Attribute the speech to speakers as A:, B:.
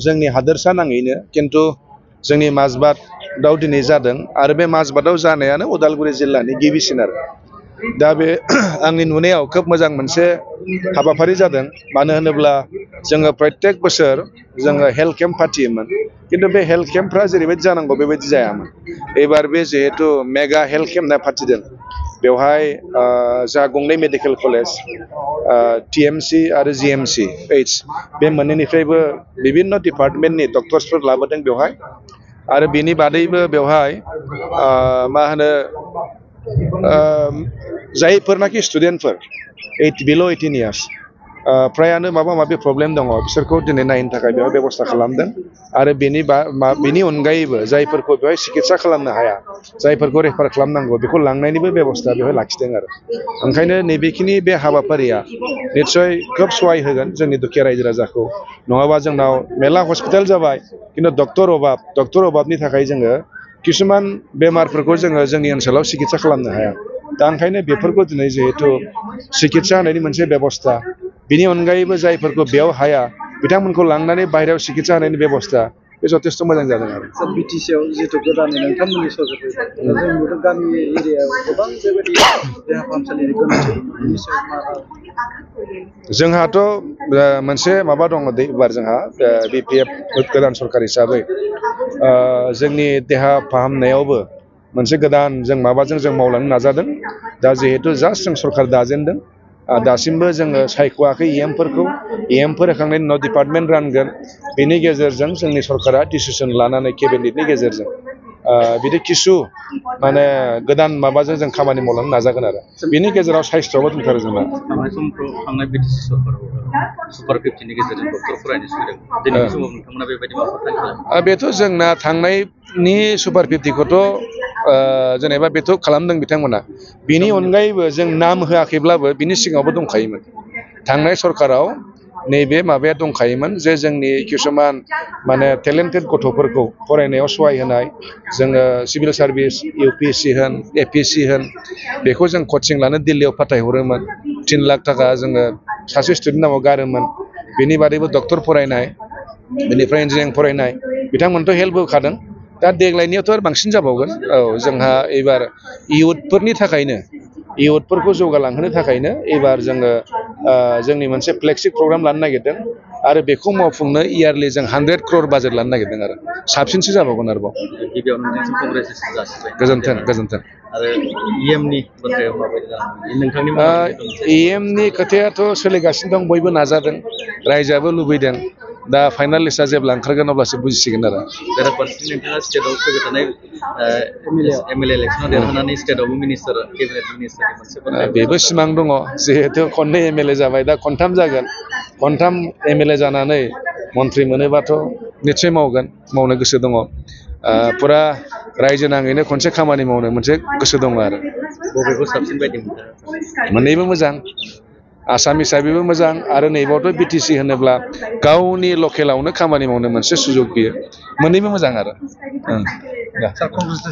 A: जोंनि हादोरसा नाङैनो किन्तु जोंनि माजबादाव दिनै जादों आरो बे माजबादाव जानायानो उदालगुरि जिल्लानि गिबिसिन आरो दा बे आंनि नुनायाव खोब मोजां मोनसे हाबाफारि जादों मानो होनोब्ला जोङो प्रत्येक बोसोर जोङो हेल्थ केम्प फाथियोमोन किन्तु बे हेल्थ केम्पफ्रा जेरैबायदि जानांगौ बेबायदि जायामोन एबार बे जिहेतु मेगा हेल्थ केम्प होनना फाथिदों बेवहाय जा गंनै मेडिकेल कलेज टीएमसी आरो जीएमसी एच बे मोननैनिफ्रायबो विभिन्न डिपार्टमेन्टनि डक्टर्सफोर लाबोदों बेवहाय आरो बेनि बादैबो बेवहाय मा होनो जायफोरनाखि स्टुडेन्टफोर बिल' 18 इयार्स फ्रायानो माबा माबि प्रब्लेम दङ बिसोरखौ दिनै नायनो थाखाय बेवहाय बेबस्था खालामदों आरो बेनि अनगायैबो जायफोरखौ बेवहाय सिकित्सा खालामनो हाया जायफोरखौ रेफार खालामनांगौ बेखौ लांनायनिबो बेबस्था बेवहाय लाखिदों आरो ओंखायनो नैबेखिनि बे हाबाफारिया निस्सय खोब सहाय होगोन जोंनि दुखिया रायजो राजाखौ नङाबा जोंनाव मेला हस्पिटाल जाबाय किन्तु डक्टर अभाबनि थाखाय जोङो किसुमान बेमारफोरखौ जोङो जोंनि ओनसोलाव सिकित्सा खालामनो हाया दा ओंखायनो बेफोरखौ दिनै जिहेतु सिकित्सा होनायनि मोनसे बेबस्था बिनि अनगायैबो जायफोरखौ बेयाव हाया बिथांमोनखौ लांनानै बाहेरायाव सिकित्सा होनायनि बेबस्था बे जथेस्थ' मोजां जादों आरो
B: बिटिसिआव जिहेतु गोदानै नोंथांमोननि सरकारखौ जों नुदों गामि एरियायाव गोबां बेबायदि देहा फाहामसालिनि गोनांथि
A: जोंहाथ' मोनसे माबा दङ एबार जोंहा बिपिएफ गोदान सरकार हिसाबै जोंनि देहा फाहामनायावबो मोनसे गोदान जों माबाजों जों मावलांनो नाजादों दा जिहेतु जास्ट जों सरकार दाजेनदों दासिमबो जोङो सायख'वाखै इएमफोर होखांनायनि उनाव डिपार्टमेन्ट रानगोन बेनि गेजेरजों जोंनि सरकारा डिसिसन लानानै केबिनेटनि गेजेरजों बिदि किसु माने गोदान माबाजों जों खामानि मावलांनो नाजागोन आरो बेनि गेजेराव साइस्थ'आवबो दंथारो जोंना
B: थांनाय समफ्राव थांनाय बिटिसि सरकाराव सुपार 50नि गेजेरजों डक्टर फरायनो सुबिदा दिनैनि समाव नोंथांमोना बेबायदि माबाफोर थांखि
A: बेथ' जोंना थांनायनि सुपार 50खौथ' जेनेबा बेथ' खालामदों बिथांमोना बिनि अनगायैबो जों नाम होआखैब्लाबो बिनि सिगाङावबो दंखायोमोन थांनाय सरकाराव नैबे माबाया दंखायोमोन जे जोंनि किसुमान माने टेलेन्टेड गथ'फोरखौ फरायनायाव सहाय होनाय जोङो सिभिल सार्भिस इउपिएससि होन एपिएससि होन बेखौ जों कचिं लानो दिल्लीयाव फाथायहरोमोन 3 लाख थाखा जोङो सासे स्टुडेन्टनाव गारोमोन बेनि बादैबो डक्टर फरायनाय बेनिफ्राय इन्जिनियारिं फरायनाय बिथांमोनथ' हेल्प होखादों दा देग्लायनियावथ' आरो बांसिन जाबावगोन जोंहा एबार इयुथफोरनि थाखायनो इयुथफोरखौ जौगालांहोनो थाखायनो एबार जोङो जोंनि मोनसे फ्लेगशिप प्रग्राम लानो नागिरदों आरो बेखौ मावफुंनो इयारलि जों 100 crore बाजेट लानो नागिरदों आरो साबसिनसो जाबावगोन आरोबाव
B: गिबियावनो नोंथांसिम कंग्रेचुलेसन जासिबाय
A: गोजोन्थों
B: आरो इएमनि बाथ्रायाव माबायदि नोंथांनि
A: इएमनि खोथायाथ' सोलिगासिनो दं बयबो नाजादों रायजोआबो लुबैदों दा फाइनाल लिस्टआ जेब्ला ओंखारगोन अब्लासो बुजिसिगोन आरो
B: बेराफारसेथिं नोंथाङा स्टेटआव फैबाय थानाय एमएलए इलेक्सनाव देरहानानै स्टेटआवबो मिनिस्टार केबिनेट मिनिस्टारनि मोनसे
A: बेबो सिमां दङ जिहेतु खननै एमएलए जाबाय दा खनथाम जागोन खनथाम एमएलए जानानै मन्थ्रि मोनोबाथ' निस्सय मावनो गोसो दङ फुरा रायजो नाङैनो खनसे खामानि मावनो मोनसे गोसो दङ आरो
B: बबेखौ साबसिन बायदि
A: मोननैबो मोजां आसाम हिसाबैबो मोजां आरो नैबावथ' बिटिसि होनोब्ला गावनि लकेलावनो खामानि मावनो मोनसे सुजुग बियो मोननैबो मोजां आरो